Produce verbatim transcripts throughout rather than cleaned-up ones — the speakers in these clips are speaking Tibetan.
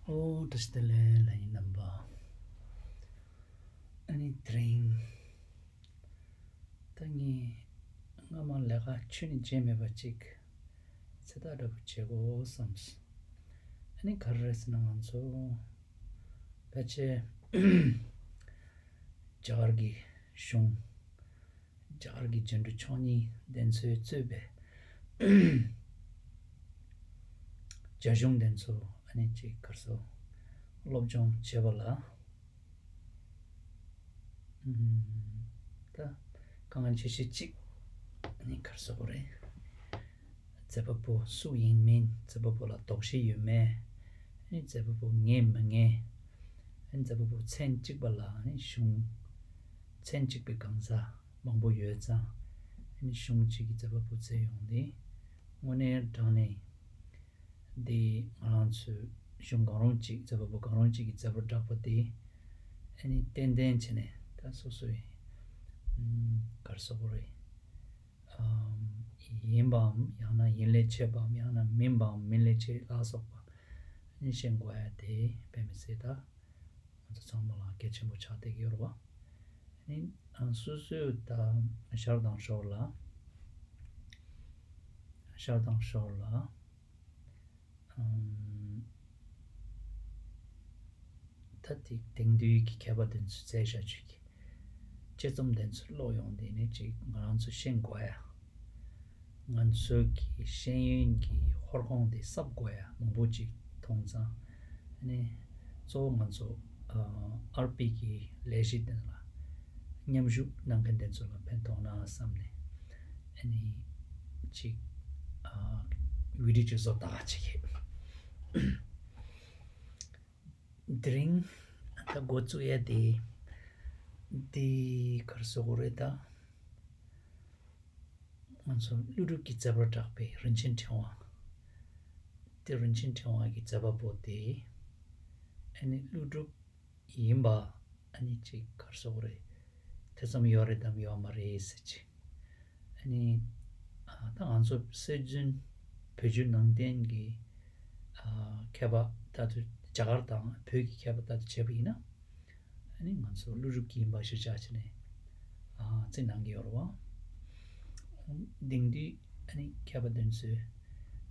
ཨོ། བཀྲ་ཤིས་བདེ་ལེགས་ལྷན་རྒྱས་རྣམ་པ། ཨ་ནི་དེ་རིང་ད་ངས་སྔ་མ་ལས་ཀ་ཁྱོན་ནས་བྱས་མེད་པ་ཅིག་ཚེ་ཐག་འདྲ་པོ་བྱེད་དགོས་བསམས། ཨ་ནི་ག་རེ་རེད་ཟེར་ན། ང་ཚོ་ཕལ་ཆེར་རྒྱ་གར་གྱི་གཞུང་། རྒྱ་གར་གྱི་རྒྱན་དྲུག་མཆོག་གཉིས་དེ་ཚོས་གཙོས་པའི་རྒྱ་གཞུང་དེ་ཚོ་ཨ་ནི་ཅིག་ག་རེ་ཟེར། སློབ་སྦྱོང་བྱེད་པ་ལ། ཨུམ། ད་དཀའ་ངལ་ཆེ་ཤོས་གཅིག་ཨ་ནི་ག་རེ་ཟེར་དགོས་རེད། མཛད་པ་པོ་སུ་ཡིན་མིན། མཛད་པ་པོ་ལ་དོགས་གཞི་ཡོད་མེད། ཨ་ནི་མཛད་པ་པོ་ངེས་མི་ངེས། ཨ་ནི་མཛད་པ་པོ་མཚན་གཅིག་པ་ལ་ཨ་ནི་གཞུང་མཚན་གཅིག་པའི་གང་ཟག་མང་པོ་ཡོད་ཙང་། ཨ་ནི་གཞུང་གཅིག་གི་མཛད་པ་པོ་མཛད་ཡོང་དུས་དངོས་གནས་དྲང་གནས་འདི་ང་རང་ཚོའི་གཞུང་གང་རུང་གཅིག་མཛད་པ་པོ་གང་རུང་གཅིག་གི་མཛད་པ་བསྒྲགས་པ་དེ་ཨ་ནི་ཏན་ཏན་བྱས་ནས་ད་སོ་སོའི་ཨུམ་ག་རེ་ཟེར་དགོས་རེད། ཨམ། ཡིན་པའམ་ཡང་ན་ཡིན་ལས་ཆེ་བའམ་ཡང་ན་མིན་པའམ་མིན་ལས་ཆེ་ལ་སོགས་པ་ཨ་ནི་ཤེས་དགོས་ཡ་དེ་དཔེ་མི་སྲིད་ད་ང་ཚོ་ཚང་མ་ལ་གལ་ཆེན་པོ་ཆགས་བསྡད་ཀྱི་ཡོད་རེད་བ། ཨ་ནི་ཨ་སོ་སོའི་ད་ཤར་དང་ཤོར་ལ། ཤར་དང་ཤོར་ལ། ཨམ། ད་དེ་དེང་དུས་ཀྱི་མཁས་པ་དེ་ཚོས་མཛད་བཞག་ཆོས་ཀྱི་དཔྱད་རྩོམ་དེ་ཚོ་ཀློག་ཡོང་དུས་ནི་ཅིག་ང་རང་ཚོ་ཤེས་དགོས་ཡ། ང་ཚོ་གི་ཤེས་ཡོན་གྱི་ཧོར་གོང་དེ་གསབ་དགོས་ཡ་མང་པོ་ཅིག་མཐོང་ཙང་། ཨ་ནི་གཙོ་བོ་ང་ཚོ་ཨ་ཨར་པི་གི་ལས་གཞི་དེ་ལ་མཉམ་ཞུགས་གནང་མཁན་དེ་ཚོ་ལ་ཕན་ཐོགས་ན་བསམ་ནས། ཨ་ནི་ཅིག་ཨ་བི་ཌིའོ་ཅིག་བཟོ་ལྟ་ག་བྱེད་ཀྱི། དེ་རིང་ད་འགོ་བཙུགས་ཡ་དེ་འདི་ག་རེ་ཟེར་དགོས་རེད་ད། ང་ཚོ་ཀླུ་སྒྲུབ་ཀྱི་མཛད་པ་བསྒྲགས་པའི་རིན་ཆེན་ཕྲེང་བ། དེ་རིན་ཆེན་ཕྲེང་བ་གི་མཛད་པ་པོ་དེ་ཨ་ནི་ཀླུ་སྒྲུབ་ཡིན་པ་ཨ་ནི་ཅིག་ག་རེ་ཟེར་དགོས་རེད། ཐེ་ཚོམ་ཡོད་རེད་དམ་ཡོད་མ་རེད་ཟེར་ཅིག་ཨ་ནི་ཨ་ད་ང་ཚོ་སྲོལ་རྒྱུན་བོད་བརྒྱུད་ནང་བསྟན་གྱི་ཨ་མཁས་པ་ད་དུ་རྒྱ་གར་དང་བོད་ཀྱི་མཁས་པ་ད་དུ་བྱས་པ་ཡིན་ན། ཨ་ནི་ང་ཚོ་ཀླུ་སྒྲུབ་ཀྱི་ཡིན་པ་གཞིར་བཞག་བྱས་ནས་ཨ་རྩིས་གནང་གི་ཡོད་རེད་བ། དེང་དུས་ཨ་ནི་མཁས་པ་དེ་ཚོས་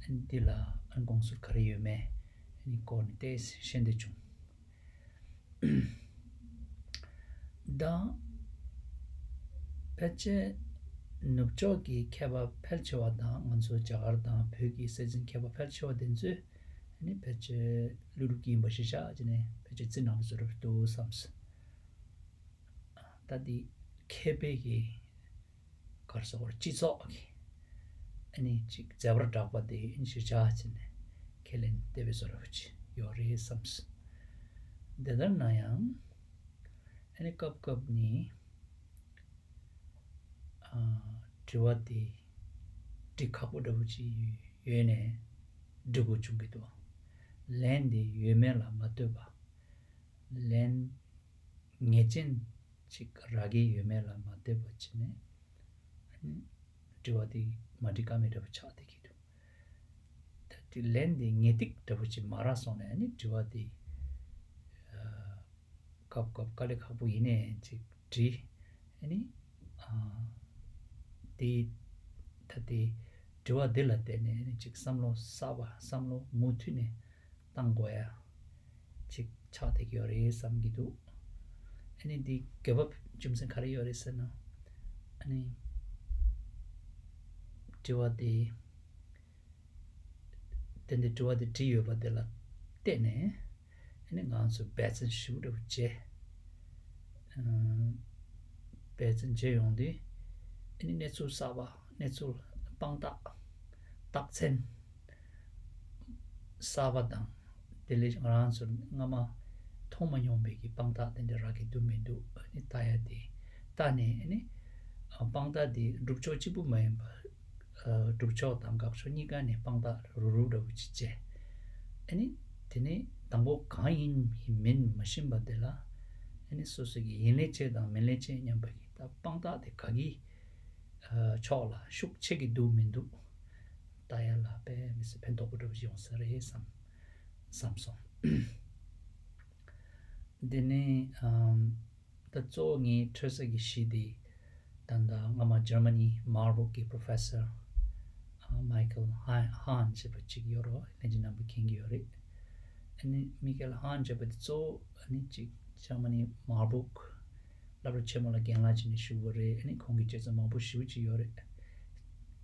ཨ་ནི་འདི་ལ་ཨ་ནི་དགོངས་ཚུལ་ག་རེ་ཡོད་མེད་ཨ་ནི་སྐོར་ནས་ཏོག་ཙམ་ཤེས་འདོད་བྱུང་། ད་ཕལ་ཆེར་ནུབ་ཕྱོགས་ཀྱི་མཁས་པ་ཕལ་ཆེ་བ་དང་ང་ཚོ་རྒྱ་གར་དང་བོད་ཀྱི་སྲོལ་རྒྱུན་མཁས་པ་ཕལ་ཆེ་བ་དེ་ཚོས་ཨ་ནི་ཕལ་ཆེར་ཀླུ་སྒྲུབ་ཀྱི་ཡིན་པ་གཞིར་བཞག་བྱས་ནས་ཕལ་ཆེར་རྩིས་གནང་བའི་བཟོ་འདྲ་འདུག་བསམས། ད་འདི་མཁས་པའི་གི་ག་རེ་ཟེར་དགོས་རེད། སྤྱི་ཚོགས་ཀྱི་ཨ་ནི་ཅིག་མཛད་པ་བསྒྲགས་པ་དེ་ཨ་ནི་གཞིར་བཞག་བྱས་ནས་ཁས་ལེན་བསྡད་པའི་བཟོ་འདྲ་ཅིག་ཡོད་རེད་བསམས། དེ་ལྟར་ན་ཡང་ཨ་ནི་སྐབས་སྐབས་ནས་ཨ་དྲི་བ་དེ་འདྲི་ཁག་པོ་འདྲ་པོ་ཅིག་ཡོད་ནས་འདྲི་དགོས་བྱུང་གི་འདུག་ལན་དེ་ཡོད་མེད་ལ་མ་ལྟོས་པ། ལན་ངེས་ཅན་ཅིག་རག་གི་ཡོད་མེད་ལ་མ་ལྟོས་པ་བྱས་ནས་ཨ་ནི་དྲི་བ་དེ་མ་འདྲི་ཀ་མེད་འདྲ་པོ་ཆགས་བསྡད་ཀྱི་འདུག་ད་དེ་ལན་དེ་ངེས་ཏིག་འདྲ་པོ་ཅིག་མ་རག་སོང་ནས་ཨ་ནི་དྲི་བ་དེ་ཨ་སྐབས་སྐབས་དཀའ་ལས་ཁག་པོ་ཡིན་ནའི་ཅིག་དྲིས། ཨ་ནི་ཨ་དེ་ད་དེ་དྲི་བ་འདི་ལ་བརྟེན་ནས་ཨ་ནི་ཅིག་བསམ་བློ་གསར་པ་བསམ་བློ་མུ་མཐུད་ནས་བཏང་དགོས་ཡ། ཅིག་ཆགས་བསྡད་ཀྱི་ཡོད་རེད་བསམ་གྱི་འདུག་ཨ་ནི་འདི་དགོས་པ་རྒྱུ་མཚན་ག་རེ་ཡོད་རེད་ཟེར་ན། ཨ་ནི་དྲི་བ་དེ་དེ་འདྲའི་དྲི་བ་དེ་དྲིས་ཡོད་པ་དེ་ལ་བལྟས་ནས་ཨ་ནི་ང་ཚོ་འབད་བརྩོན་ཞེ་པོ་འདྲ་པོ་བྱས། ཨ་འབད་བརྩོན་བྱས་ཡོང་དུས་ཨ་ནི་གནས་ཚུལ་གསར་པ་གནས་ཚུལ་དཔང་རྟགས་རྟགས་མཚན་གསར་པ་དང་དེ་ལས་ང་རང་ཚོ་སྔ་མ་མཐོང་མ་མྱོང་པའི་གི་དཔང་རྟགས་དེ་འདྲ་རག་གི་འདུག་མི་འདུག་ཨ་ནི་ལྟ་ཡ་དེ་ལྟ་ནས་ཨ་ནི་དཔང་རྟགས་དེ་སྒྲུབ་ཕྱོགས་གཅིག་པུ་མ་ཡིན་པ་སྒྲུབ་ཕྱོགས་དང་དགག་ཕྱོགས་གཉིས་ཀ་ནས་དཔང་རྟགས་རུག་རུག་འདྲ་པོ་ཅིག་བྱས། ཨ་ནི་དེ་ནས་དང་པོ་གང་ཡིན་མིན་མ་ཤེས་པ་དེ་ལ་ཨ་ནི་སོ་སོ་གི་ཡིན་ལས་བྱེད་དང་མིན་ལས་བྱེད་སྙམ་པ་གི་ད་དཔང་རྟགས་དེ་ག་གི་ཕྱོགས་ལ་ཤུགས་ཆེ་གི་འདུག་མི་འདུག་ལྟ་ཡ་ལ་དཔེ་མི་སྲིད་ཕན་ཐོགས་པོ་འདྲ་པོ་ཅིག་ཡོང་ས་རེད་བསམ་བསམ་སོང་། དེ་ནས་ཨམ་ད་གཙོ་བོ་ངའི་འཕྲོད་ས་གི་གཞི་དེ་ད་ལྟ་སྔ་མ་ཇར་མ་ནི་མར་སྦུག་གི་པྲོ་ཕེ་སར་མའི་ཀལ་ཧན་ཧན་ཞེས་པ་ཅིག་ཡོད་རེད། ལྷན་རྒྱས་རྣམ་པ་མཁྱེན་གྱི་ཡོད་རེད། ཨ་ནི་མི་ཀལ་ཧན་ཞེས་པ་དེ་གཙོ་བོ་ཨ་ནི་ཅིག་ཇར་མ་ནི་མར་སྦུག་སློབ་གྲྭ་ཆེན་མོ་ལ་རྒན་ལགས་བྱས་ནས་བཞུགས་པ་རེད། ཨ་ནི་ཁོང་གི་དཔྱད་རྩོམ་མང་པོ་ཞེ་པོ་ཅིག་ཡོད་རེད།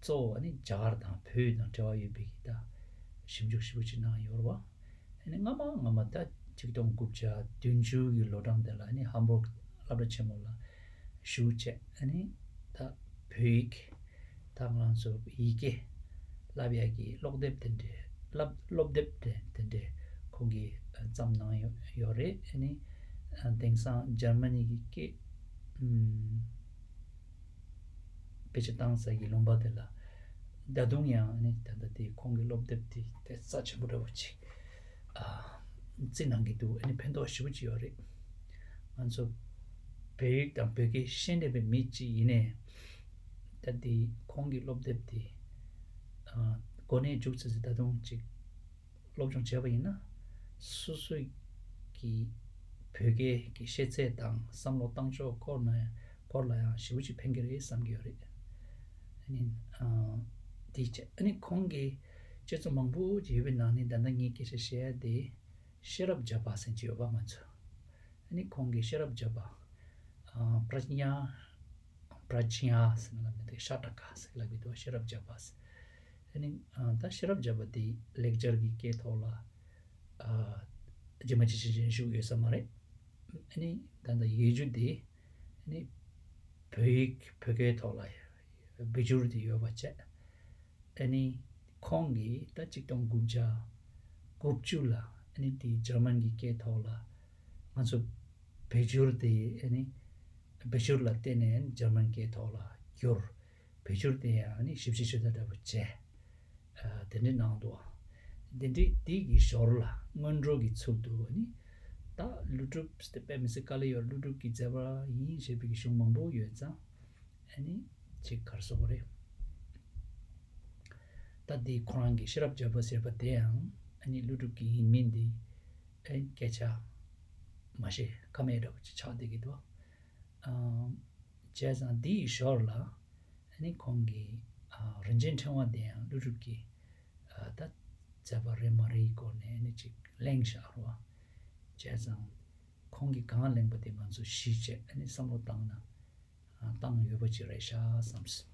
གཙོ་བོ་ཨ་ནི་རྒྱ་གར་དང་བོད་དང་འབྲེལ་བ་ཡོད་པའི་གི་ད་ཞིབ་འཇུག་ཞེ་པོ་ཅིག་གནང་ཡོད་རེད་བ། ཨ་ནི་སྔ་མ་སྔ་མ་ད་ཆིག་སྟོང་དགུ་བརྒྱ་བདུན་ཅུ་གི་ལོ་གྲངས་དེ་ལ་ཨ་ནི་ཧམ་བུར་གི་སློབ་གྲྭ་ཆེན་མོ་ལ་བཞུགས་བྱས། ཨ་ནི་ད་བོད་ཡིག་ད་ང་རང་ཚོ་ཡི་གེ་བསླབ་ཡག་གི་ཀློག་དེབ་དེ་འདྲའི་བསླབ་སློབ་དེབ་དེ་དེ་འདྲའི་ཁོང་གིས་བརྩམས་གནང་ཡོད་ཡོད་རེད། ཨ་ནི་དེང་སང་འཇར་མ་ནི་གི་སྐད་ཨམ། དཔེ་ཆ་བཏང་ས་གི་ལུང་པ་དེ་ལ་ད་དུང་ཡང་ཨ་ནི་ད་ལྟ་དེ་ཁོང་གི་སློབ་དེབ་དེ་དེ་རྩ་ཆེན་པོ་འདྲ་བོ་ཅིག་ཨ་བརྩི་གནང་གི་འདུག་ཨ་ནི་ཕན་ཐོགས་ཞེ་པོ་ཅིག་ཡོད་རེད། ང་ཚོ་བོད་ཡིག་དང་བོད་སྐད་ཤེས་འདོད་པའི་མི་ཅིག་ཡིན་ནའི་ད་དེ་ཁོང་གི་སློབ་དེབ་དེ་ཨ་གོ་གནས་འཇུག་ཚར་ཚེ་ད་དུང་ཅིག་སློབ་སྦྱོང་བྱས་པ་ཡིན་ན་སོ་སོའི་གི་བོད་སྐད་ཀྱི་ཤེས་ཚད་དང་བསམ་བློ་བཏང་ཕྱོགས་སྐོར་ན་སྐོར་ལ་ཡང་ཞེ་པོ་ཅིག་ཕན་གྱི་རེད་བསམ་གྱི་ཡོད་རེད། ཨ་ནི་ཨ་དེ་བྱས་ཨ་ནི་ཁོང་གི་དཔྱད་རྩོམ་མང་པོ་ཅིག་ཡོད་པའི་ནང་ནས་ད་ལྟ་ངས་སྐད་ཆ་བཤད་ཡ་དེ་ཤེས་རབ་བརྒྱ་པ་ཟེར་གྱི་ཡོད་པ་ང་ཚོ། ཨ་ནི་ཁོང་གི་ཤེས་རབ་བརྒྱ་པ་ཨ་པྲ་ཛྙཱ་པྲ་ཛྙཱ་ཟེར་ན་ལབ་ནས་དེ་ཤ་ཊ་ཀ་ཟེར་ལབ་ཀྱི་འདུག་ཤེས་རབ་བརྒྱ་པ་ཟེར། ཨ་ནི་ཨ་ད་ཤེས་རབ་བརྒྱ་པ་དེ་ལེགས་སྦྱར་གྱི་སྐད་ཐོག་ལ་ཨ་རྗེས་མ་ཅི་ཕྱིན་ཅི་བཞིན་བཞུགས་ཡོད་ས་མ་རེད། ཨ་ནི་ད་ལྟ་ཡིག་རྒྱུགས་དེ་ཨ་ནི་བོད་ཡིག་བོད་སྐད་ཐོག་ལ་བེད་སྦྱོར་དེ་ཡོད་པ་བྱས། ཨ་ནི་ཁོང་གིས་ད་ཆིག་སྟོང་དགུ་བརྒྱ་དགུ་བཅུ་ལ་ཨ་ནི་དེ་འཇར་མན་གྱི་སྐད་ཐོག་ལ་ང་ཚོ་བེད་སྦྱོར་དེ་ཨ་ནི་བེད་སྦྱོར་ལ་བརྟེན་ནས་འཇར་མན་སྐད་ཐོག་ལ་བསྒྱུར། བེད་སྦྱོར་དེ་ཡང་ཨ་ནི་ཞིབ་བཤེར་ཞུ་ད་འདྲ་པོ་བྱས། ཨ་དེ་འདྲ་གནང་འདུག་དེ་འདྲའི་དེ་གི་ཞོར་ལ་སྔོན་འགྲོ་གི་ཚུལ་དུ་ཨ་ནི་ད་ཀླུ་སྒྲུབ་དཔེ་མི་སྲིད་དཀའ་ལས་ཡོད། ཀླུ་སྒྲུབ་ཀྱི་མཛད་པ་ཡིན་ཞེས་པའི་གི་གཞུང་མང་པོ་ཡོད་ཙང་ཨ་ནི་ཅིག་ག་རེ་ཟེར་དགོས་རེད། ད་འདི་ཁོ་རང་གི་ཤེས་རབ་བརྒྱ་པ་ཟེར་བ་དེའང་ཨ་ནི་ཀླུ་སྒྲུབ་ཀྱི་ཡིན་མིན་འདི་ཨ་ནི་སྐད་ཆ་མ་བཤད་ཁ་མེད་འདྲ་པོ་ཅིག་ཆགས་བསྡད་ཀྱི་འདུག་ཨ་བྱས་ཙང་འདིའི་ཞོར་ལ་ཨ་ནི་ཁོང་གིས་ཨ་རིན་ཆེན་ཕྲེང་བ་དེའང་ཀླུ་སྒྲུབ་ཀྱི་ཨ་ད་མཛད་པ་རེད་མ་རེད་སྐོར་ནས་ཨ་ནི་ཅིག་གླེང་བཞག་རོགས། བྱས་ཙང་ཁོང་གིས་གང་གླེང་པ་དེ་ང་ཚོ་གཞི་བྱས་ཨ་ནི་བསམ་བློ་བཏང་ན་བཏང་ཡོད་པ་ཅིག་རེད་ཤག་བསམ།